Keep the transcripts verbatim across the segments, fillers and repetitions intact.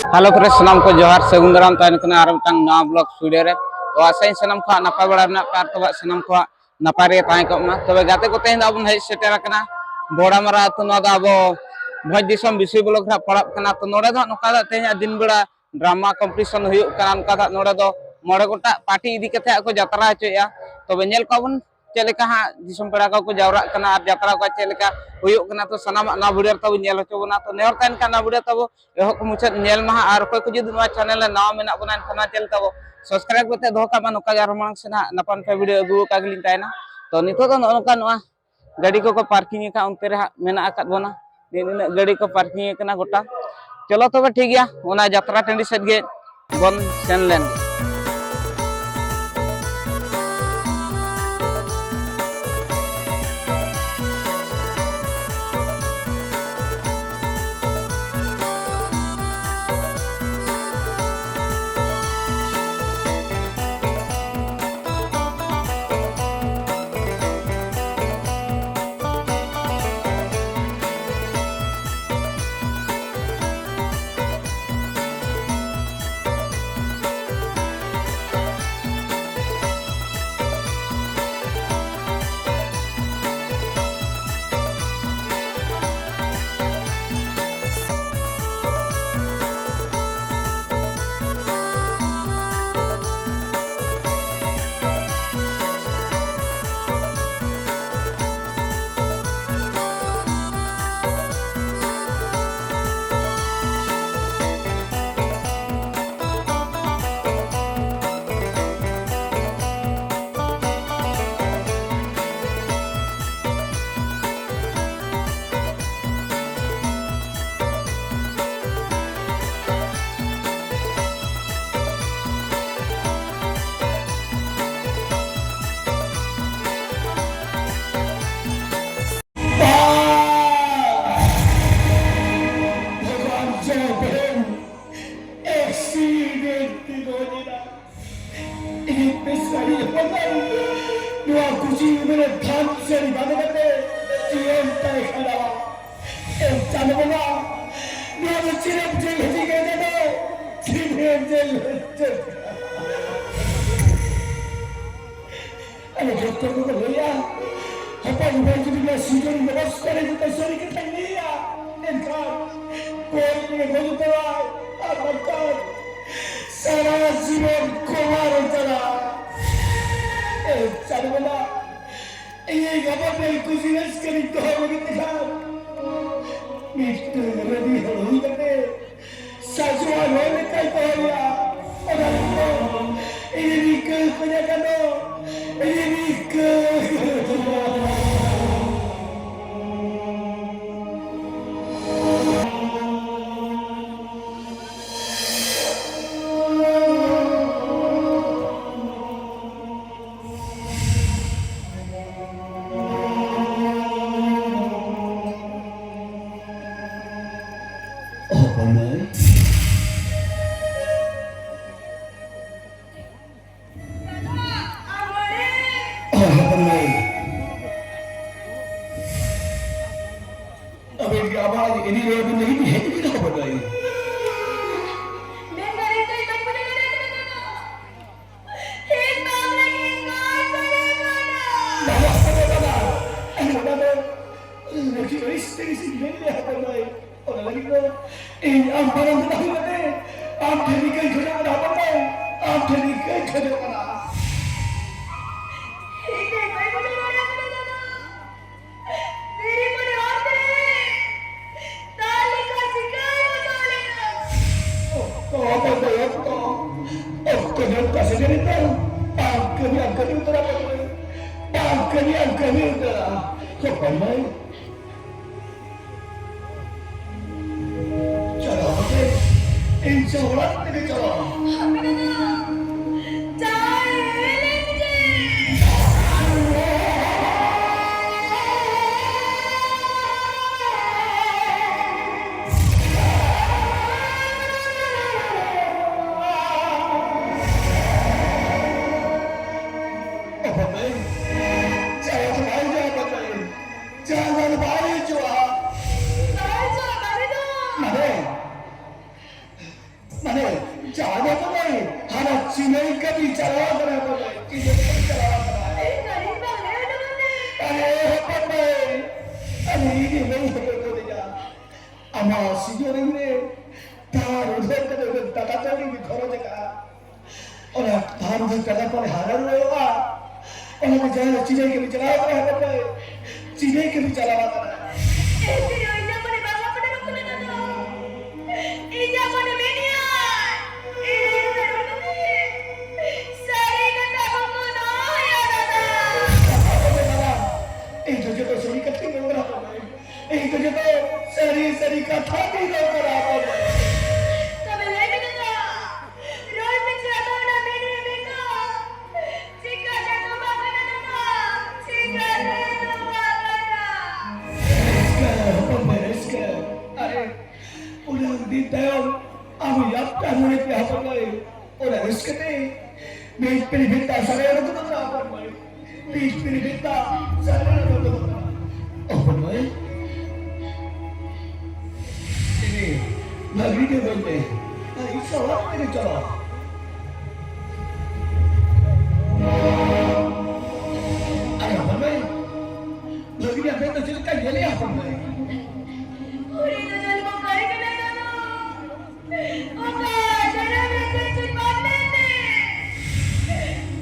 Hello friends, ᱥᱟᱱᱟᱢ ᱠᱚ ᱡᱚᱦᱟᱨ, ᱥᱟᱹᱜᱩᱱ ᱫᱟᱨᱟᱢ ᱛᱟᱦᱮᱱ ᱠᱟᱱᱟ ᱟᱨ ᱢᱤᱫᱴᱟᱝ ᱱᱟᱣᱟ vlog video ᱨᱮ᱾ ᱛᱚ ᱟᱥᱟᱧ ᱥᱟᱱᱟᱢ ᱠᱚᱣᱟᱜ ᱱᱟᱯᱟᱭ ᱵᱟᱲᱟ ᱢᱮᱱᱟᱜ ᱯᱮ ᱟᱨ ᱛᱚᱵᱮ ᱥᱟᱱᱟᱢ ᱠᱚᱣᱟᱜ ᱱᱟᱯᱟᱭ ᱨᱮ ᱛᱟᱦᱮᱸ ᱠᱚᱜ ᱢᱟ᱾ ᱛᱚᱵᱮ ᱜᱟᱛᱮ ᱠᱚ, ᱛᱮᱦᱮᱧ ᱫᱚ ᱟᱵᱚ ᱵᱚᱱ ᱦᱮᱡ ᱥᱮᱴᱮᱨ ᱟᱠᱟᱱᱟ ᱵᱚᱲᱟᱢᱟᱨᱟ ᱟᱹᱛᱩ᱾ ᱱᱚᱣᱟ ᱫᱚ ᱟᱵᱚ ᱵᱷᱚᱸᱡᱽ ᱫᱤᱥᱚᱢ ᱵᱤᱥᱩᱭ block ᱨᱮ ᱯᱟᱲᱟᱜ ᱠᱟᱱᱟ᱾ ᱛᱚ ᱱᱚᱰᱮ ᱫᱚ ᱱᱚᱝᱠᱟ ᱫᱚ ᱛᱮᱦᱮᱧᱟᱜ ᱫᱤᱱ ᱵᱮᱲᱟ drama competition ᱦᱩᱭᱩᱜ ᱠᱟᱱᱟ᱾ ᱚᱱᱠᱟ ᱫᱚ ᱱᱚᱰᱮ ᱫᱚ ᱢᱚᱬᱮ ᱜᱚᱴᱟᱝ party ᱤᱫᱤ ᱠᱟᱛᱮ ᱠᱚ ᱡᱟᱛᱨᱟ ᱦᱚᱪᱚᱭᱮᱫᱼᱟ᱾ ᱛᱚᱵᱮ ᱧᱮᱞ ᱠᱚᱣᱟ ᱵᱚᱱ ᱪᱮᱫ ᱞᱮᱠᱟ ᱦᱟᱸᱜ ᱫᱤᱥᱚᱢ ᱯᱮᱲᱟ ᱠᱚᱠᱚ ᱡᱟᱣᱨᱟᱜ ᱠᱟᱱᱟ ᱟᱨ ᱡᱟᱛᱨᱟ ᱠᱚ ᱪᱮᱫ ᱞᱮᱠᱟ ᱦᱩᱭᱩᱜ ᱠᱟᱱᱟ᱾ ᱛᱚ ᱥᱟᱱᱟᱢᱟᱜ ᱱᱚᱣᱟ video ᱨᱮ ᱛᱟᱵᱚ ᱧᱮᱞ ᱦᱚᱪᱚ ᱵᱚᱱᱟ᱾ ᱛᱚ ᱱᱮᱦᱚᱨ ᱛᱟᱦᱮᱱ ᱠᱷᱟᱱ ᱱᱚᱣᱟ video ᱛᱟᱵᱚ ᱮᱦᱚᱵ ᱠᱷᱚᱱ ᱢᱩᱪᱟᱹᱫ ᱧᱮᱞ ᱢᱟ ᱦᱟᱸᱜ᱾ ᱟᱨ ᱚᱠᱚᱭ ᱠᱚ ᱡᱩᱫᱤ ᱱᱚᱣᱟ channel ᱨᱮ ᱱᱟᱣᱟ ᱢᱮᱱᱟᱜ ᱵᱚᱱᱟ, ᱮᱱᱠᱷᱟᱱ ᱱᱚᱣᱟ channel ᱛᱟᱵᱚ subscribe ᱠᱟᱛᱮ ᱫᱚᱦᱚ ᱠᱟᱜ ᱢᱟ᱾ ᱱᱚᱝᱠᱟ ᱜᱮ ᱟᱨᱦᱚᱸ ᱢᱟᱲᱟᱝ ᱥᱮᱫ ᱦᱟᱸᱜ ᱱᱟᱯᱟᱭ ᱱᱟᱯᱟᱭ video ᱟᱹᱜᱩ ᱟᱠᱟᱫ ᱜᱮᱞᱤᱧ ᱛᱟᱦᱮᱱᱟ᱾ ᱛᱚ ᱱᱤᱛᱚᱜ ᱫᱚ ᱱᱚᱜᱼᱚ ᱱᱚᱝᱠᱟ ᱱᱚᱣᱟ ᱜᱟᱹᱰᱤ ᱠᱚᱠᱚ parking ᱟᱠᱟᱫ, ᱚᱱᱛᱮ ᱨᱮ ᱦᱟᱸᱜ ᱢᱮᱱᱟᱜ ᱟᱠᱟᱫ ᱵᱚᱱᱟ᱾ ᱱᱤᱱᱟᱹᱜ ᱜᱟᱹᱰᱤ ᱠᱚ parking ᱟᱠᱟᱱᱟ ᱜᱚᱴᱟ᱾ ᱪᱚᱞᱚ ᱛᱚᱵᱮ ᱴᱷᱤᱠ ᱜᱮᱭᱟ, ᱚᱱᱟ ᱡᱟᱛᱨᱟ ᱴᱟᱺᱰᱤ ᱥᱮᱫ ᱜᱮ ᱵᱚᱱ ᱥᱮᱱ ᱞᱮᱱ ᱜᱮ᱾ ᱵᱷᱚᱜᱚᱵᱟᱱ ᱡᱚᱭ ᱵᱮᱱ, accident ᱛᱮ ᱜᱚᱡ ᱮᱱᱟ᱾ ᱤᱧᱤᱡ ᱢᱤᱥᱨᱟᱭᱤᱡ ᱦᱚᱯᱚᱱ ᱫᱚ ᱱᱚᱣᱟ ᱠᱩᱪᱤ ᱩᱢᱮᱨ ᱨᱮ ᱫᱷᱟᱱ ᱥᱟᱹᱨᱤ ᱵᱟᱹᱜᱤ ᱠᱟᱛᱮ ᱡᱤᱭᱚᱱ ᱛᱟᱭ ᱠᱷᱟᱸᱰᱟᱣᱟ᱾ ᱮ ᱪᱟᱸᱫᱚ ᱵᱚᱸᱜᱟ, ᱱᱚᱣᱟ ᱫᱚ ᱪᱮᱫ ᱮᱢ ᱪᱮᱫ ᱦᱤᱡᱩᱜ ᱠᱟᱱ ᱛᱟᱵᱚᱱᱟ? ᱟᱞᱮ ᱰᱚᱠᱴᱚᱨ ᱠᱚᱠᱚ ᱞᱟᱹᱭᱟ, ᱦᱚᱯᱚᱱ ᱦᱚᱯᱚᱱ ᱡᱩᱫᱤ ᱞᱮ ᱥᱤᱡᱚᱱ ᱵᱮᱵᱚᱥᱛᱷᱟ ᱨᱮ ᱡᱚᱛᱚ ᱥᱟᱹᱨᱤ ᱠᱟᱛᱷᱟᱧ ᱞᱟᱹᱭᱟ, ᱮᱱᱠᱷᱟᱱ ᱠᱚᱭᱮᱠ ᱫᱤᱱ ᱦᱩᱭ ᱩᱛᱟᱹᱨᱟ ᱟᱨ ᱵᱟᱝᱠᱷᱟᱱ ᱥᱟᱨᱟ ᱡᱤᱵᱚᱱ ᱠᱚᱢᱟ ᱨᱮ ᱪᱟᱞᱟᱜᱼᱟ᱾ ᱮ ᱪᱟᱸᱫᱚ ᱵᱚᱸᱜᱟ, ᱤᱧ ᱜᱟᱯᱟ ᱯᱮ ᱠᱩᱥᱤ ᱨᱟᱹᱥᱠᱟᱹ ᱨᱤᱧ ᱫᱚᱦᱚ ᱞᱟᱹᱜᱤᱫ ᱛᱮ ᱠᱷᱟᱱ ᱢᱤᱫᱴᱟᱹᱝ ᱨᱟᱹᱱᱤ ᱦᱚᱲ ᱦᱩᱭ ᱠᱟᱛᱮ ᱥᱟᱡᱚᱣᱟᱱ ᱦᱚᱲ ᱞᱮᱠᱟᱭ ᱫᱚᱦᱚᱭᱟ᱾ ᱚᱱᱟ ᱜᱮᱛᱚ ᱤᱧ ᱨᱤᱠᱟᱹ ᱠᱚᱧᱟ ᱠᱟᱱᱟ, ᱤᱧ ᱨᱤᱠᱟᱹ᱾ ᱦᱚᱯᱚᱱ ᱢᱟᱹᱭ᱾ ᱦᱚᱯᱚᱱ ᱢᱟᱹᱭ᱾ ᱟᱵᱮᱱ ᱜᱮ ᱟᱵᱟᱨ ᱤᱫᱤ ᱨᱮ ᱟᱵᱮᱱ ᱞᱟᱹᱜᱤᱫ ᱦᱮᱡ ᱠᱟᱱᱟ ᱦᱚᱯᱚᱱ ᱢᱟᱹᱭ᱾ ᱢᱮᱱ ᱫᱟᱲᱮᱭᱟᱜ ᱠᱟᱱᱟ, ᱵᱟᱹᱧ ᱵᱩᱡᱷᱟᱹᱣ ᱫᱟᱲᱮᱭᱟᱜ ᱠᱟᱱᱟ᱾ ᱤᱧ ᱵᱟᱢ ᱞᱟᱹᱜᱤᱫ ᱤᱧ ᱜᱚᱡ ᱥᱟᱱᱟᱧ ᱠᱟᱱᱟ᱾ ᱵᱟᱵᱟ, ᱵᱟᱵᱟ, ᱵᱟᱵᱟ, ᱚᱱᱟ ᱫᱚ ᱨᱟᱹᱜᱤ ᱟᱹᱲᱤᱥ ᱛᱮᱜᱮ ᱥᱮᱧ ᱢᱮᱱ ᱞᱮᱫᱼᱟ, ᱦᱚᱯᱚᱱ ᱢᱟᱹᱭ᱾ ᱚᱱᱟ ᱞᱟᱹᱜᱤᱫ ᱫᱚ ᱤᱧ ᱟᱢ ᱢᱟᱨᱟᱝ ᱫᱚ ᱵᱟᱹᱧ ᱢᱮᱱᱮ, ᱟᱢ ᱴᱷᱮᱱ ᱤᱠᱟᱹᱧ ᱠᱷᱚᱡᱚᱜ ᱠᱟᱱᱟ, ᱦᱚᱯᱚᱱ ᱢᱟᱹᱭ, ᱟᱢ ᱴᱷᱮᱱ ᱤᱠᱟᱹᱧ ᱠᱷᱚᱡᱚᱜ ᱠᱟᱱᱟ᱾ ᱤᱧ ᱫᱚ ᱵᱟᱹᱧ ᱵᱩᱡᱷᱟᱹᱣ ᱫᱟᱲᱮᱭᱟᱜ ᱠᱟᱱᱟ, ᱫᱟᱫᱟ᱾ ᱫᱤᱫᱤᱢᱚᱱᱤ ᱚᱱᱛᱮ ᱨᱮ᱾ ᱛᱟᱞ ᱞᱮᱠᱟ ᱪᱤᱠᱟᱹᱭ ᱵᱩᱡᱷᱟᱹᱣ ᱞᱮᱱᱟ? ᱚᱠᱛᱚ, ᱚᱠᱛᱚ, ᱚᱠᱛᱚ, ᱚᱠᱛᱚ ᱧᱮᱞ ᱛᱟᱥᱮ ᱡᱟᱹᱱᱤᱡ ᱫᱚ᱾ ᱟᱢ ᱠᱟᱹᱢᱤ, ᱟᱢ ᱠᱟᱹᱢᱤ ᱩᱛᱟᱹᱨᱟ ᱵᱟᱹᱵᱩ᱾ ᱟᱢ ᱠᱟᱹᱢᱤ, ᱟᱢ ᱠᱟᱹᱢᱤ ᱩᱛᱟᱹᱨᱟ᱾ ᱦᱚᱯᱚᱱ ᱢᱟᱹᱭ᱾ ᱪᱟᱞᱟᱣ ᱠᱟᱛᱮ ᱤᱧ ᱥᱮ ᱚᱲᱟᱜ ᱛᱮᱜᱮ ᱪᱟᱞᱟᱣ᱾ ᱦᱟᱯᱮ ᱫᱟᱫᱟ, ᱡᱟᱦᱟᱸᱭ ᱦᱮᱡ ᱞᱮᱱ ᱜᱮ᱾ ᱚᱠᱚᱭ? ᱪᱟᱞᱟᱣ ᱫᱚ ᱵᱟᱭ ᱦᱤᱡᱩᱜᱼᱟ, ᱚᱠᱚᱭ? ᱪᱟᱞᱟᱣ ᱫᱚ ᱵᱟᱭ ᱦᱤᱡᱩᱜᱼᱟ᱾ ᱵᱟᱭ ᱦᱤᱡᱩᱜᱼᱟ, ᱵᱟᱭ ᱦᱤᱡᱩᱜᱼᱟ᱾ ᱢᱟᱱᱮ, ᱢᱟᱱᱮ, ᱡᱟ ᱤᱧ ᱜᱮ ᱵᱟᱹᱧ ᱦᱚᱯᱚᱱ ᱠᱚᱫᱤᱧᱟ᱾ ᱟᱢᱟᱜ ᱥᱤᱡᱚᱱᱤᱝ ᱨᱮ ᱫᱷᱟᱨ ᱩᱫᱷᱟᱹᱨ ᱠᱟᱛᱮ ᱩᱱᱟᱹᱜ ᱴᱟᱠᱟ ᱠᱟᱹᱣᱰᱤ ᱵᱤᱱ ᱠᱷᱚᱨᱚᱪ ᱟᱠᱟᱫᱼᱟ᱾ ᱚᱱᱟ ᱫᱷᱟᱨ ᱩᱫᱷᱟᱹᱨ ᱴᱟᱠᱟ ᱠᱚᱞᱮ ᱦᱟᱨᱟ ᱨᱩᱣᱟᱹᱲᱚᱜᱼᱟ᱾ ᱚᱱᱟ ᱠᱚ ᱡᱟᱦᱟᱸ ᱪᱤᱱᱦᱟᱹ ᱠᱟᱹᱢᱤ ᱪᱟᱞᱟᱣ ᱠᱟᱱᱟ, ᱦᱟᱯᱮ ᱯᱮ, ᱪᱤᱱᱦᱟᱹ ᱠᱟᱹᱢᱤ ᱪᱟᱞᱟᱣ ᱠᱟᱱᱟ᱾ ᱮ ᱛᱤᱨᱭᱳ, ᱤᱧᱟᱹᱜ ᱢᱚᱱᱮ ᱵᱟᱝ ᱦᱟᱯᱲᱟᱢᱚᱜ ᱠᱟᱱᱟ ᱫᱟᱫᱟ᱾ ᱤᱧᱟᱹᱜ ᱢᱚᱱᱮ ᱢᱮᱱᱮᱜᱼᱟ, ᱤᱧ ᱥᱟᱹᱨᱤ ᱠᱟᱛᱷᱟ ᱠᱚ ᱢᱚᱱᱮᱭᱟ ᱫᱟᱫᱟ᱾ ᱤᱧ ᱫᱚ ᱡᱚᱛᱚ ᱥᱟᱹᱨᱤ ᱠᱟᱛᱷᱟᱧ ᱢᱮᱱ ᱠᱟᱫᱟ᱾ ᱤᱧ ᱫᱚ ᱡᱚᱛᱚ ᱥᱟᱹᱨᱤ ᱥᱟᱹᱨᱤ ᱠᱟᱛᱷᱟ ᱜᱮ ᱨᱚᱲ ᱠᱟᱱᱟ ᱟᱯᱟ ᱢᱟᱹᱭ᱾ ᱛᱚᱵᱮ ᱞᱟᱹᱭ ᱢᱮ ᱫᱟᱫᱟ, ᱨᱚᱲ ᱢᱮ ᱪᱮᱫ ᱟᱫᱚ ᱚᱱᱟ ᱢᱮᱱᱮ ᱢᱮ ᱠᱚ? ᱪᱤᱠᱟᱹᱛᱮ ᱛᱚᱵᱟ ᱠᱟᱱᱟ ᱫᱟᱫᱟ? ᱪᱤᱠᱟᱹᱛᱮ ᱛᱚᱵᱟ ᱠᱟᱱᱟ? ᱨᱟᱹᱥᱠᱟᱹ, ᱦᱚᱯᱚᱱ ᱢᱟᱹᱭ, ᱨᱟᱹᱥᱠᱟᱹ᱾ ᱟᱨᱮ, ᱩᱱᱟᱹᱜ ᱫᱤᱱ ᱛᱟᱭᱚᱢ ᱟᱵᱚ ᱡᱟᱛᱨᱟ ᱢᱚᱬᱮ ᱯᱮ ᱦᱚᱯᱚᱱ ᱢᱟᱹᱭ᱾ ᱚᱱᱟ ᱨᱟᱹᱥᱠᱟᱹ ᱛᱮ ᱢᱤᱫ ᱯᱤᱲᱦᱤ ᱵᱷᱮᱱᱛᱟ ᱥᱟᱰᱮ ᱚᱰᱚᱠ ᱠᱟᱱᱟ ᱦᱚᱯᱚᱱ ᱢᱟᱹᱭ᱾ ᱢᱤᱫ ᱯᱤᱲᱦᱤ ᱵᱷᱮᱱᱛᱟ ᱥᱟᱰᱮ ᱚᱰᱚᱠ ᱠᱟᱱᱟ ᱦᱚᱯᱚᱱ ᱢᱟᱹᱭ᱾ ᱤᱧ ᱵᱷᱟᱹᱜᱤ ᱜᱮ ᱵᱟᱹᱧ ᱞᱟᱹᱭ᱾ ᱤᱧ ᱥᱟᱶ ᱚᱲᱟᱜ ᱛᱮᱜᱮ ᱪᱟᱞᱟᱣ᱾ ᱟᱨᱮ ᱦᱚᱯᱚᱱ ᱢᱟᱹᱭ, ᱵᱷᱟᱹᱜᱤ ᱜᱮ ᱟᱯᱮ ᱫᱚ ᱪᱮᱫ ᱞᱮᱠᱟ ᱧᱮᱞᱮᱜᱼᱟ ᱦᱚᱯᱚᱱ ᱢᱟᱹᱭ? ᱩᱱᱤ ᱫᱚ ᱡᱚᱱᱢᱚ ᱠᱟᱹᱨᱤ ᱠᱟᱱᱟᱭ ᱫᱟᱫᱟ᱾ ᱚᱠᱟ ᱡᱚᱱᱚᱢ ᱨᱮ ᱪᱮᱫ ᱪᱮᱫ ᱵᱟᱢ ᱢᱮᱱ ᱞᱮᱫ?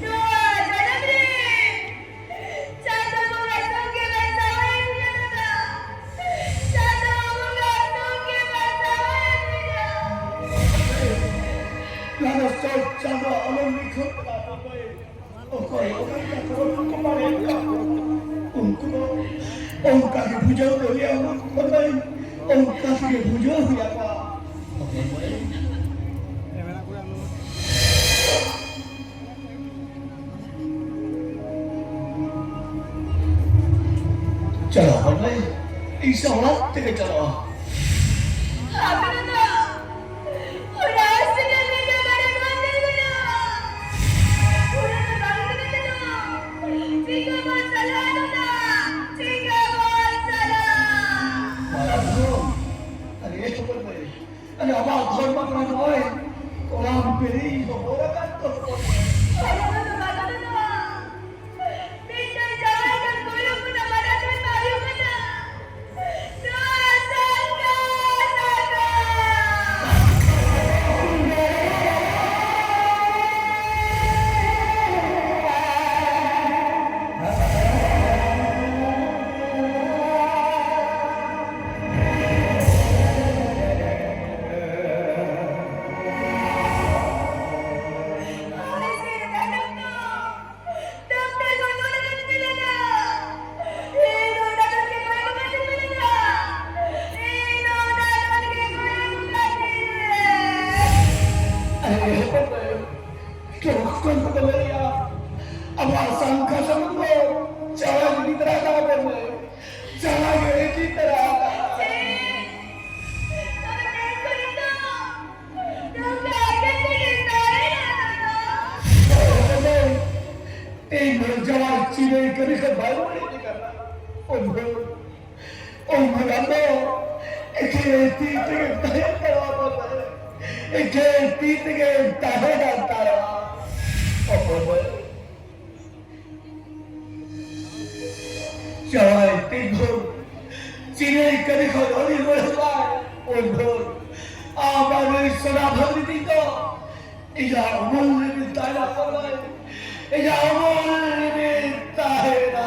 ᱱᱚᱣᱟ ᱡᱚᱱᱚᱢ ᱨᱮ ᱪᱟᱸᱫᱚ ᱵᱚᱸᱜᱟ ᱥᱚᱸᱜᱮ ᱵᱟᱭ ᱥᱟᱶᱟᱭ ᱫᱤᱧᱟ ᱫᱟᱫᱟ᱾ ᱪᱟᱸᱫᱚ ᱵᱚᱸᱜᱟ ᱥᱚᱸᱜᱮ ᱵᱟᱭ ᱥᱟᱶᱟᱭ ᱫᱤᱧᱟ᱾ ᱱᱚᱣᱟ ᱫᱚ ᱪᱚᱴ ᱪᱟᱸᱫᱚ ᱚᱱᱚᱞ ᱞᱤᱠᱷᱚᱱ ᱠᱟᱱᱟ ᱵᱟᱵᱟᱭ᱾ ᱚᱠᱚᱭ ᱚᱠᱟ ᱞᱮᱠᱟ ᱠᱚ ᱠᱚ ᱵᱟᱲᱟᱭ ᱠᱚᱣᱟ᱾ ᱩᱱᱠᱩ ᱫᱚ ᱚᱱᱠᱟ ᱜᱮ ᱵᱩᱡᱷᱟᱹᱣ ᱫᱟᱲᱮᱭᱟᱜᱼᱟ, ᱚᱱᱠᱟ ᱜᱮ ᱵᱩᱡᱷᱟᱹᱣ ᱦᱩᱭ ᱟᱠᱚᱣᱟ᱾ ᱪᱟᱞᱟᱣ ᱦᱚᱲ ᱢᱮ, ᱤᱧ ᱥᱟᱶ ᱚᱲᱟᱜ ᱛᱮᱜᱮ ᱪᱟᱞᱟᱜᱼᱟ᱾ ᱟᱯᱮ ᱫᱚ ᱚᱲᱟᱜ ᱥᱮᱫ ᱞᱮ ᱡᱚᱢ ᱟᱲᱮ ᱠᱚ ᱛᱤᱸᱜᱩᱱᱟ᱾ ᱚᱲᱟᱜ ᱫᱚ ᱵᱟᱝ ᱠᱟᱱᱟ ᱛᱟᱞᱮ ᱫᱚ᱾ ᱪᱤᱠᱟᱹ ᱵᱚᱱ ᱪᱟᱞᱟᱜᱼᱟ ᱫᱟᱫᱟ? ᱪᱤᱠᱟᱹ ᱵᱚᱱ ᱪᱟᱞᱟᱜᱼᱟ? ᱟᱨᱮ ᱦᱚᱯᱚᱱ ᱢᱟᱹᱭ, ᱟᱨᱮ ᱟᱵᱚᱣᱟᱜ ᱫᱷᱚᱨᱢᱚ ᱠᱟᱱᱟ ᱱᱚᱜᱼᱚᱭ᱾ ᱠᱚᱲᱟᱢ ᱯᱤᱲᱦᱤ ᱦᱚᱵᱚᱨ ᱟᱠᱟᱫ ᱛᱚ᱾ ᱟᱞᱮ ᱫᱚ ᱵᱟᱝ ᱠᱟᱱᱟ ᱫᱟᱫᱟ᱾ ᱢᱤᱫᱴᱟᱝ ᱡᱟᱶᱟᱭ ᱠᱷᱟᱱ ᱠᱩᱲᱤ ᱦᱚᱯᱚᱱᱟᱜ ᱢᱟᱨᱟᱝ ᱫᱷᱚᱨᱢᱚ ᱦᱩᱭᱩᱜ ᱠᱟᱱᱟ᱾ ᱩᱱ ᱵᱷᱳᱨ, ᱩᱱ ᱵᱷᱳᱨ ᱟᱢ ᱫᱚ ᱮᱠᱷᱮᱱ ᱛᱤ ᱛᱮᱜᱮᱢ ᱛᱟᱦᱮᱸ ᱦᱟᱛᱟᱲᱚᱜᱼᱟ ᱵᱟᱵᱟ᱾ ᱮᱠᱷᱮᱱ ᱛᱤ ᱛᱮᱜᱮᱢ ᱛᱟᱦᱮᱸ ᱦᱟᱛᱟᱲᱚᱜᱼᱟ᱾ ᱚᱠᱚᱭ ᱫᱚ ᱡᱟᱶᱟᱭ ᱛᱤᱱ ᱵᱷᱳᱨ ᱪᱤᱱᱟᱹᱭ ᱠᱟᱹᱨᱤ ᱠᱷᱚᱱ ᱩᱱᱤ ᱨᱩᱣᱟᱹᱲ ᱦᱤᱡᱩᱜᱼᱟᱭ, ᱩᱱ ᱵᱷᱳᱨ ᱟᱢ ᱟᱨ ᱱᱩᱭ ᱥᱚᱱᱟ ᱵᱷᱟᱹᱜᱽᱱᱤ ᱛᱤᱧ ᱫᱚ ᱤᱧᱟᱜ ᱩᱢᱩᱞ ᱨᱮᱵᱤᱱ ᱛᱟᱦᱮᱱᱟ ᱵᱟᱵᱟ᱾ ᱤᱧᱟᱜ ᱩᱢᱩᱞ ᱨᱮᱵᱤᱱ ᱛᱟᱦᱮᱱᱟ᱾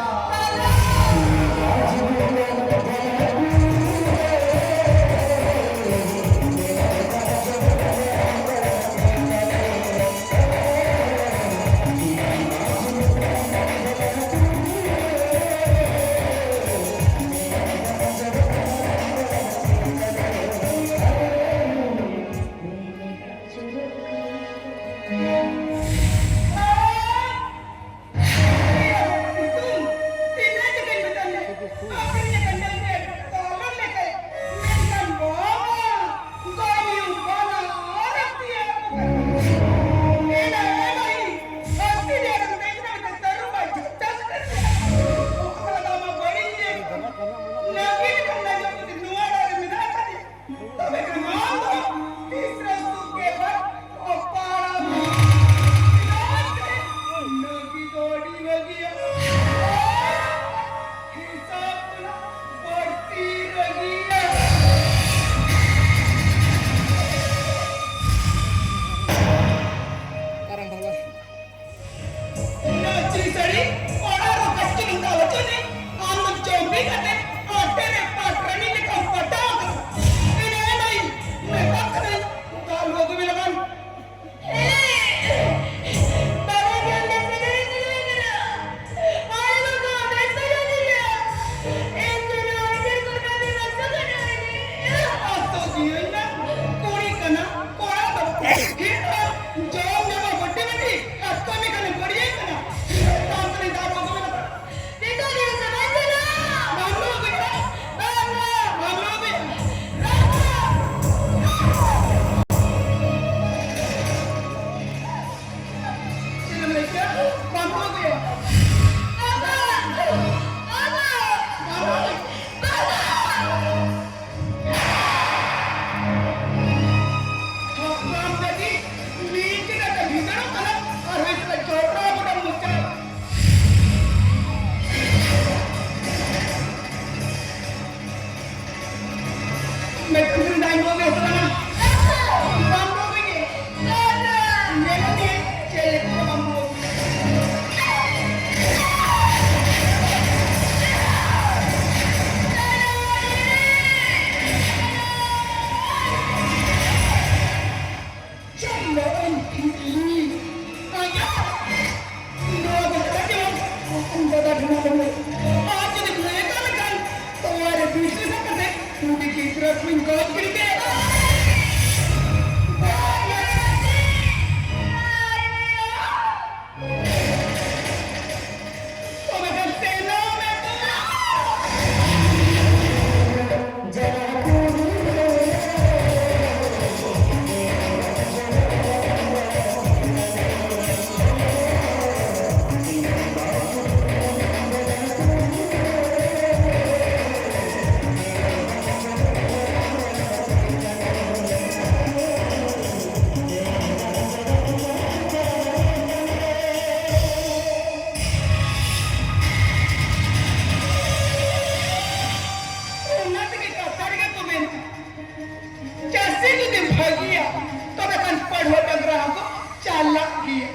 ᱪᱟᱞᱟᱜ ᱜᱮᱭᱟ᱾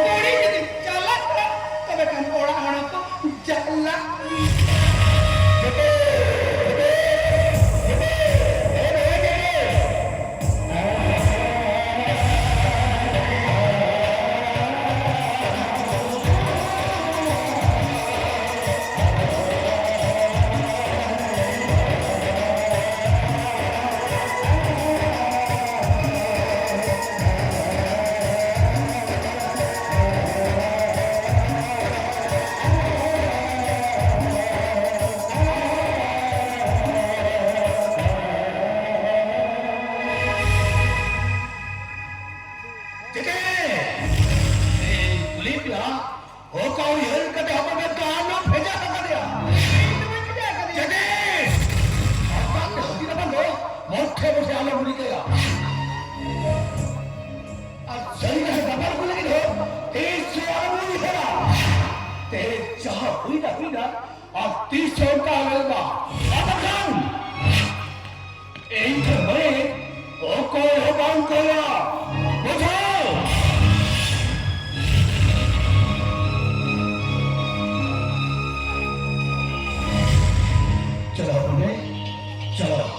ᱠᱩᱲᱤ ᱡᱩᱫᱤ ᱪᱟᱞᱟᱜ ᱠᱷᱟᱱ, ᱛᱚᱵᱮ ᱠᱷᱟᱱ ᱚᱲᱟᱜ ᱦᱚᱲ ᱦᱚᱸᱠᱚ ᱪᱟᱞᱟᱜ ᱜᱮᱭᱟ᱾ ᱪᱮᱫ? ᱤᱧ ᱠᱩᱞᱤᱭᱮᱫ ᱢᱮᱭᱟ, ᱚᱠᱟ ᱩᱭᱦᱟᱹᱨ ᱠᱟᱛᱮ ᱦᱚᱯᱚᱱ ᱮ ᱠᱟᱱ ᱫᱚ ᱵᱷᱮᱡᱟ ᱟᱠᱟᱫᱮᱭᱟ? ᱤᱧ ᱫᱚ ᱵᱟᱹᱧ ᱵᱷᱮᱡᱟ ᱟᱠᱟᱫᱮᱭᱟ᱾ ᱪᱮᱫ? ᱚᱠᱟ ᱛᱮ ᱦᱟᱹᱛᱤ ᱞᱮᱠᱟᱱ ᱫᱚ ᱢᱚᱴᱷᱮ ᱢᱚᱴᱷᱮ ᱟᱞᱚᱢ ᱨᱤᱠᱟᱹᱭᱟ᱾ ᱟᱨ ᱥᱟᱹᱨᱤ ᱠᱟᱛᱷᱟ ᱫᱟᱯᱟᱞ ᱠᱚ ᱞᱟᱹᱜᱤᱫ ᱦᱚᱸ ᱛᱤᱥ ᱦᱚᱸ ᱟᱞᱚᱢ ᱩᱭᱦᱟᱹᱨᱟ᱾ ᱛᱮᱦᱮᱧ ᱡᱟᱦᱟᱸ ᱦᱩᱭᱱᱟ, ᱦᱩᱭᱱᱟ, ᱟᱨ ᱛᱤᱥ ᱦᱚᱸ ᱚᱱᱠᱟ ᱟᱞᱚ ᱦᱩᱭᱩᱜ ᱢᱟ᱾ ᱟᱨ ᱵᱟᱝᱠᱷᱟᱱ ᱤᱧ ᱴᱷᱮᱱ ᱢᱟᱹᱭ ᱚᱠᱚᱭ ᱦᱚᱸ ᱵᱟᱝ ᱠᱚᱭᱟ᱾ ᱵᱩᱡᱷᱟᱹᱣ? ᱪᱟᱞᱟᱣ ᱢᱮ, ᱪᱟᱞᱟᱣ᱾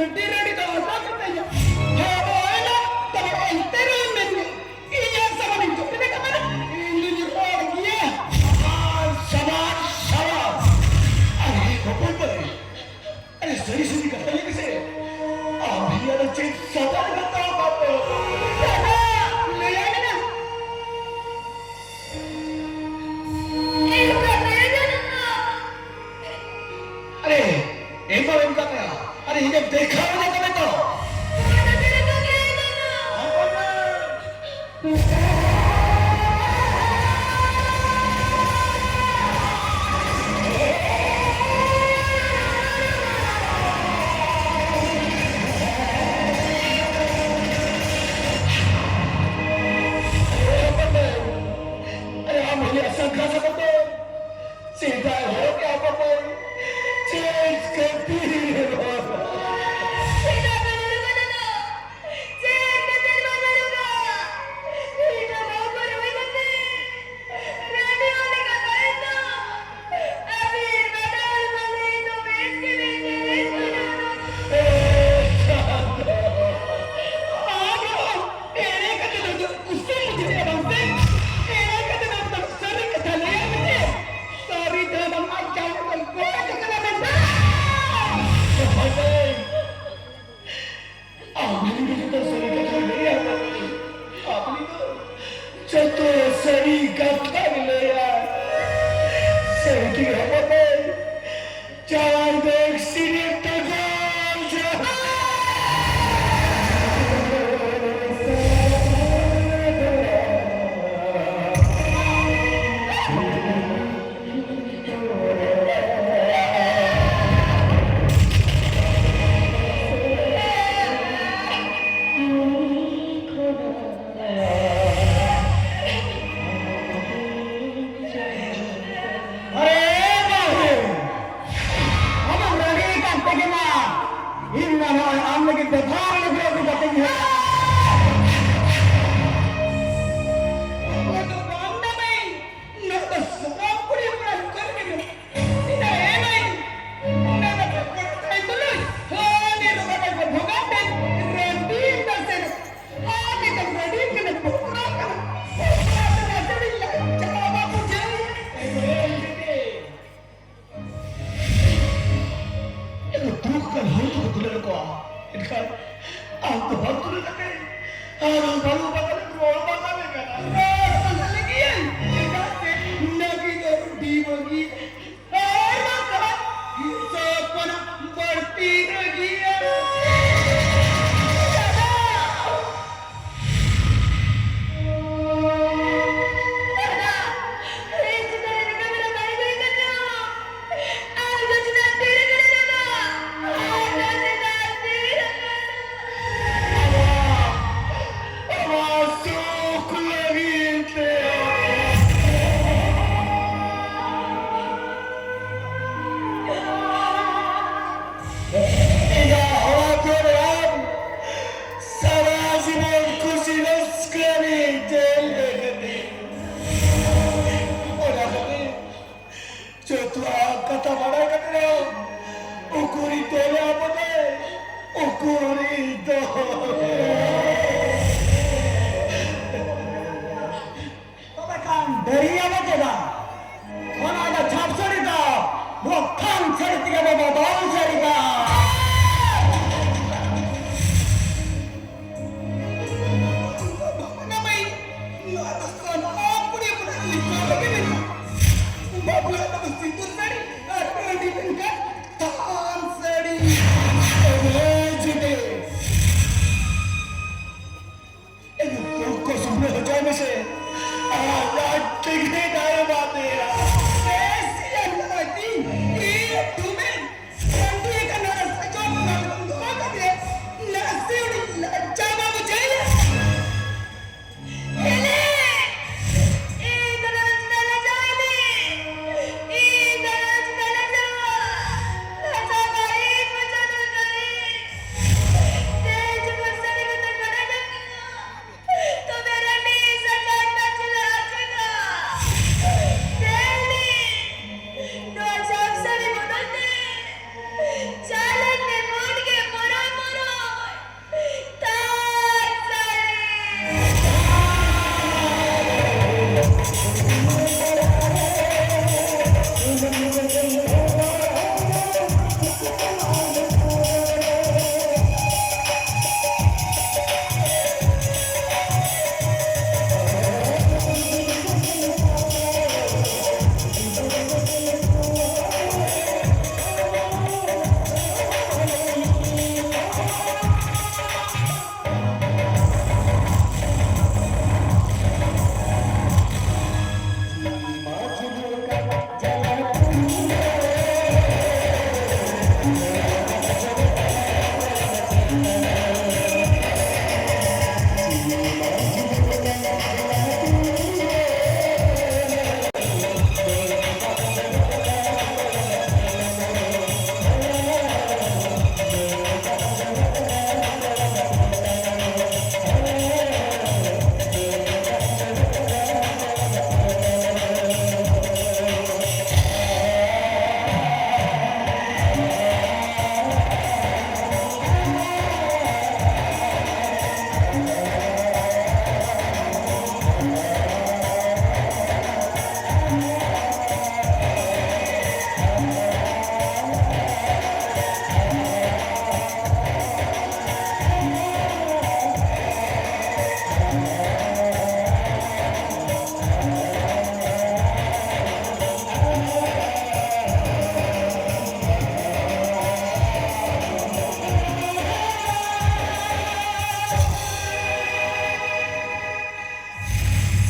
ᱟᱹᱰᱤ ᱨᱟᱹᱰᱤ ᱫᱚ ᱟᱞᱚ ᱠᱟᱛᱮᱧᱟ᱾ ᱦᱮᱸ, ᱦᱳᱭ ᱱᱟ, ᱛᱚᱵᱮ ᱮᱱᱛᱮ ᱨᱮᱦᱚᱸᱧ ᱢᱮᱱ ᱜᱮ, ᱤᱧ ᱟᱨ ᱥᱟᱢᱟᱱᱤᱧ ᱡᱚᱴᱮᱫ ᱟᱠᱟᱫᱟ᱾ ᱤᱧ ᱫᱩᱧ ᱨᱚᱲ ᱜᱮᱭᱟ᱾ ᱟᱨ ᱥᱟᱢᱟᱱ, ᱥᱟᱢᱟᱱ᱾ ᱟᱨ ᱤᱧ ᱦᱚᱯᱚᱱ ᱵᱟᱹᱵᱩ᱾ ᱟᱨᱮ, ᱥᱟᱹᱨᱤ ᱥᱟᱹᱨᱤ ᱠᱟᱛᱷᱟ ᱞᱟᱹᱭ ᱢᱮᱥᱮ᱾ ᱟᱢ ᱤᱧ ᱟᱫᱚ ᱪᱮᱫ ᱥᱟᱢᱟᱱ ᱦᱟᱛᱟᱣ ᱠᱟᱛᱮ? ᱫᱟᱫᱟ, ᱞᱟᱹᱭᱟᱭ ᱢᱮ ᱱᱟ᱾ ᱤᱧ ᱠᱟᱛᱷᱟᱭ ᱟᱸᱡᱚᱢ ᱢᱟ᱾ ᱟᱨᱮ, ᱮᱢ ᱵᱟᱢ ᱮᱢ ᱠᱟᱜ ᱛᱟᱭᱟ? ᱟᱨᱮ, ᱤᱧᱮᱢ ᱫᱮᱠᱷᱟᱣ ᱤᱧᱟ ᱛᱚᱵᱮ ᱛᱚ᱾ ᱱᱚᱣᱟ ᱫᱚ ᱪᱮᱫ ᱞᱮᱠᱟ ᱜᱮ ᱟᱸᱡᱚᱢᱟ? ᱦᱚᱯᱚᱱ ᱢᱟ᱾ ᱟᱨᱮ, ᱟᱢ ᱦᱤᱞᱤᱭᱟ ᱥᱟᱝᱠᱷᱟ ᱥᱟᱵᱚᱛ ᱫᱚ᱾ ᱥᱮᱫᱟᱭ ᱦᱚᱲ ᱠᱚ ᱟᱵᱚ ᱠᱚ ᱪᱮᱫ ᱠᱷᱟᱹᱛᱤᱨ? ᱥᱮᱫᱟᱭ ᱵᱟᱵᱟ ᱞᱮᱠᱟ ᱛᱮᱫᱚ ᱪᱮᱫ ᱠᱷᱟᱹᱛᱤᱨ ᱵᱟᱵᱟ ᱞᱮᱠᱟ? ᱤᱧ ᱫᱚ ᱵᱟᱹᱦᱩ ᱠᱚ ᱨᱚᱦᱚᱭ ᱠᱟᱛᱮ ᱨᱟᱹᱰᱤ ᱦᱚᱲ ᱞᱮᱠᱟ ᱛᱟᱦᱮᱸ ᱫᱚ᱾ ᱟᱹᱵᱤᱱ ᱵᱟᱰᱟᱭ ᱵᱟᱹᱞᱤᱧ ᱫᱚ ᱵᱮᱥ ᱜᱮᱞᱤᱧ ᱧᱮᱞᱮᱫ ᱠᱟᱱᱟ᱾ ᱮ ᱪᱟᱸᱫᱚ, ᱟᱫᱚ ᱮᱲᱮ ᱠᱟᱛᱮ ᱫᱚ ᱠᱩᱥᱤ ᱵᱩᱡᱷᱟᱹᱜᱼᱟ ᱵᱟᱝ ᱥᱮ? ᱮᱲᱮ ᱠᱟᱛᱮ ᱫᱚ ᱥᱟᱹᱨᱤ ᱠᱟᱛᱷᱟ ᱞᱟᱹᱭᱟᱭ ᱢᱮᱥᱮ᱾ ᱥᱟᱹᱨᱤ ᱫᱷᱚᱨᱚᱢ ᱟᱨ ᱡᱟᱦᱟᱸ ᱫᱚ ᱜᱚᱡ ᱠᱟᱱᱟ ᱢᱮᱱᱛᱮ᱾ ᱡᱟᱦᱟᱸᱭ ᱫᱚ ᱟᱢ ᱡᱩᱫᱤ ᱡᱚᱛᱚ ᱥᱟᱹᱨᱤ ᱠᱟᱛᱷᱟ ᱞᱟᱹᱭᱟ, ᱟᱢ ᱫᱚ ᱡᱚᱛᱚ ᱥᱟᱹᱨᱤ ᱠᱟᱛᱷᱟ ᱞᱟᱹᱭᱟ᱾ ᱥᱟᱹᱨᱤ ᱜᱮ ᱦᱚᱯᱚᱱ ᱫᱚ ᱡᱟᱦᱟᱸᱭ ᱫᱚ accident ᱛᱮ ᱜᱚᱡ ᱮᱱᱟ᱾ ᱟᱨᱮ ᱵᱟᱹᱦᱩ, ᱟᱢᱮᱢ ᱦᱚᱲ ᱫᱚᱠᱚ ᱛᱩᱞᱟᱹᱣ ᱠᱚᱣᱟ, ᱮᱱᱠᱷᱟᱱ ᱟᱢ ᱫᱚ ᱵᱟᱢ ᱛᱩᱞᱟᱹᱣ ᱫᱟᱲᱮᱭᱟᱜ ᱠᱟᱱᱟ᱾ ᱟᱨ ᱵᱟᱹᱦᱩ ᱵᱟᱝ ᱨᱚᱲ ᱵᱟᱝ ᱜᱟᱱᱚᱜ ᱠᱟᱱᱟ᱾ ᱨᱚᱲ ᱵᱟᱝ ᱞᱟᱹᱜᱤᱫ, ᱪᱮᱫᱟᱜ ᱥᱮ ᱱᱟᱹᱠᱤ ᱫᱚ ᱨᱩᱴᱤ ᱵᱟᱹᱜᱤ ᱦᱚᱲ ᱵᱟᱝ ᱠᱟᱱᱟ, ᱦᱤᱥᱟᱹᱵ ᱠᱷᱚᱱᱟᱜ ᱵᱟᱹᱲᱛᱤ ᱨᱟᱹᱜᱤᱭᱟ᱾ ᱫᱟᱫᱟ! ᱫᱟᱫᱟ! ᱤᱧ ᱪᱮᱛᱟᱱ ᱨᱮ ᱱᱚᱝᱠᱟ ᱵᱮᱱᱟᱣ ᱵᱟᱭ ᱦᱩᱭ ᱠᱟᱱᱟ᱾ ᱟᱨ ᱤᱧ ᱪᱮᱛᱟᱱ ᱛᱤᱨᱮ ᱵᱮᱱᱟᱣ ᱫᱟᱫᱟ? ᱟᱨ ᱤᱧ ᱪᱮᱛᱟᱱ ᱛᱤᱨᱮ ᱵᱮᱱᱟᱣ ᱫᱟᱫᱟ? ᱟᱢᱟᱜ ᱥᱩᱠ ᱞᱟᱹᱜᱤᱫ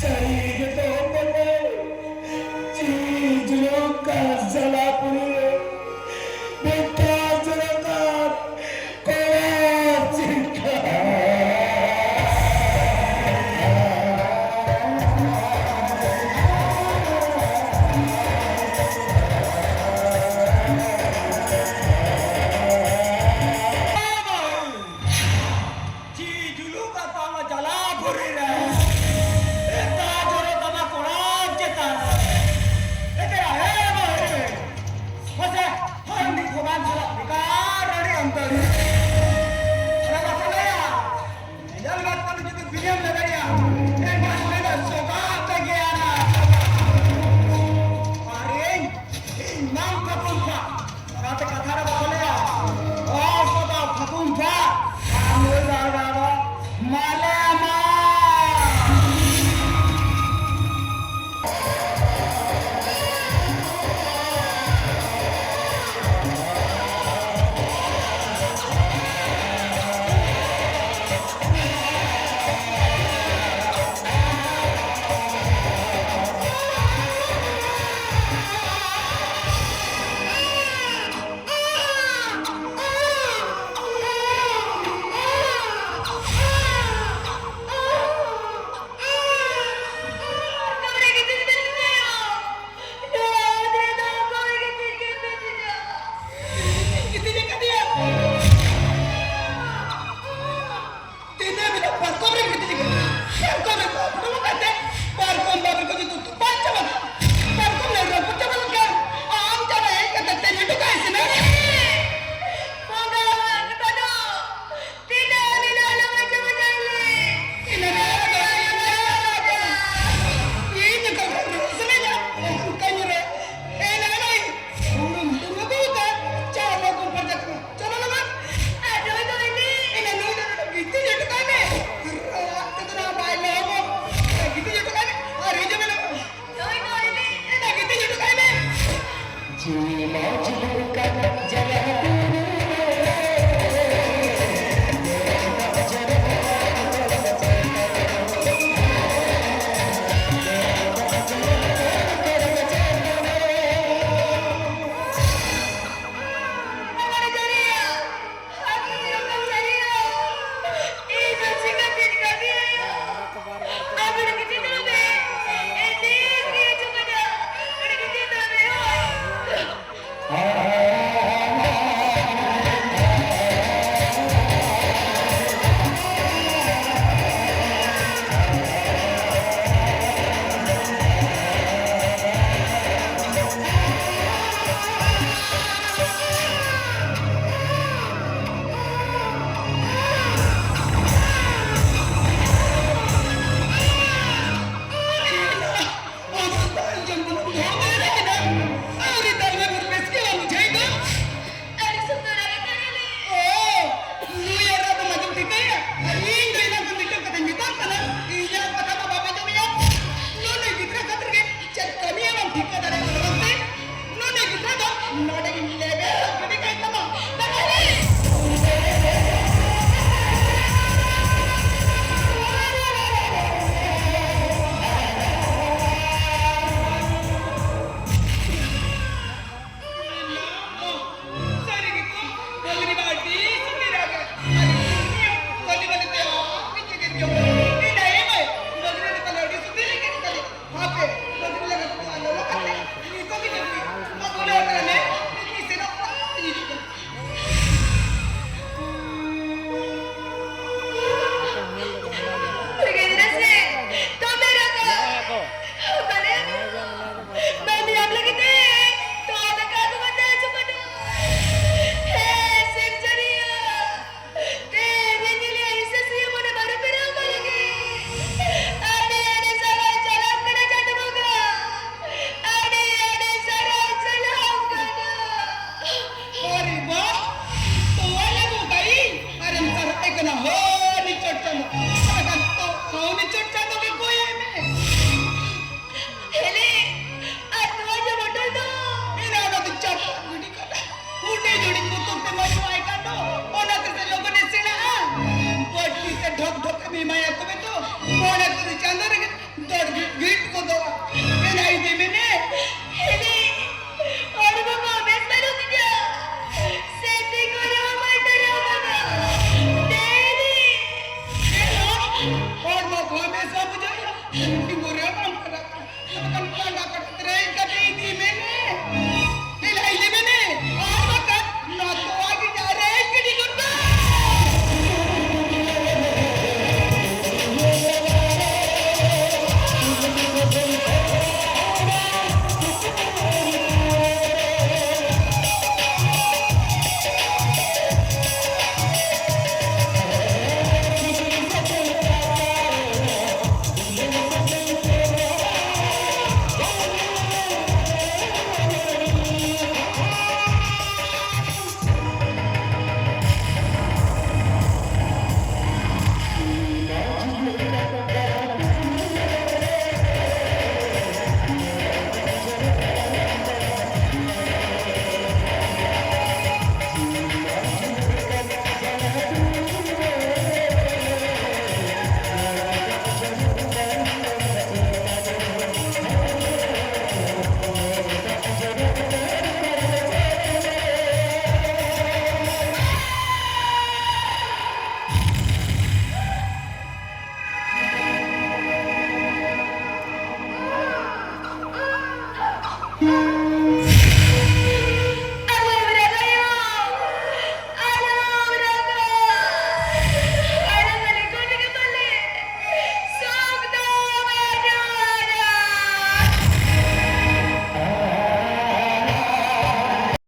ᱥᱟᱹᱨᱤ ᱜᱮᱛᱚ ᱵᱚᱞᱮ, ᱪᱤ ᱡᱩᱞᱩᱠ ᱠᱟᱱ ᱡᱟᱞᱟᱯᱩᱨᱤ ᱨᱮ ᱵᱮᱴᱟ ᱡᱚᱨᱚᱠᱟᱨ ᱠᱚᱲᱟ ᱪᱤᱠᱟ᱾ ᱪᱤ ᱡᱩᱞᱩᱠ ᱟᱛᱟᱢᱟ ᱡᱟᱞᱟ ᱯᱩᱨᱤ ᱨᱮ᱾ ᱮᱠᱟ ᱡᱚᱨᱚ ᱛᱟᱢᱟ ᱠᱚᱲᱟ ᱪᱮᱛᱟᱱ ᱨᱮ᱾ ᱮᱠᱮᱨᱟ ᱦᱮ ᱵᱟᱦᱨᱮ ᱨᱮ᱾ ᱢᱟᱥᱮ, ᱦᱟᱨᱟᱢ ᱫᱤ ᱠᱷᱚᱵᱟᱱ ᱥᱟᱞᱟᱜ ᱵᱮᱠᱟᱨ ᱨᱟᱹᱲᱤ ᱟᱢ ᱛᱟᱹᱲᱤ᱾ ᱟᱨ ᱵᱟᱠᱚ ᱞᱟᱹᱭᱟ, ᱧᱮᱞ ᱢᱮ ᱛᱟᱢ ᱡᱩᱫᱤ ᱵᱤᱞᱤᱭᱟᱢ ᱞᱮᱵᱮᱲᱤᱭᱟ, ᱮᱱᱠᱷᱟᱱ ᱩᱱᱤ ᱫᱚ ᱥᱚᱜᱟ ᱛᱮᱜᱮ ᱟᱱᱟ᱾ ᱟᱨ ᱤᱧ, ᱤᱧ ᱱᱟᱝ ᱠᱷᱟᱹᱯᱩᱞ ᱠᱷᱟ᱾ ᱚᱱᱟᱛᱮ ᱠᱟᱛᱷᱟ ᱨᱮ ᱵᱟᱠᱚ ᱞᱟᱹᱭᱟ, ᱦᱚᱲ ᱠᱚᱫᱚ ᱯᱷᱟᱹᱜᱩᱱ ᱯᱷᱟᱹᱜ, ᱟᱨ ᱱᱩᱭ ᱫᱚ ᱟᱞᱜᱟ ᱫᱚ ᱢᱟᱞᱮ ᱢᱟ᱾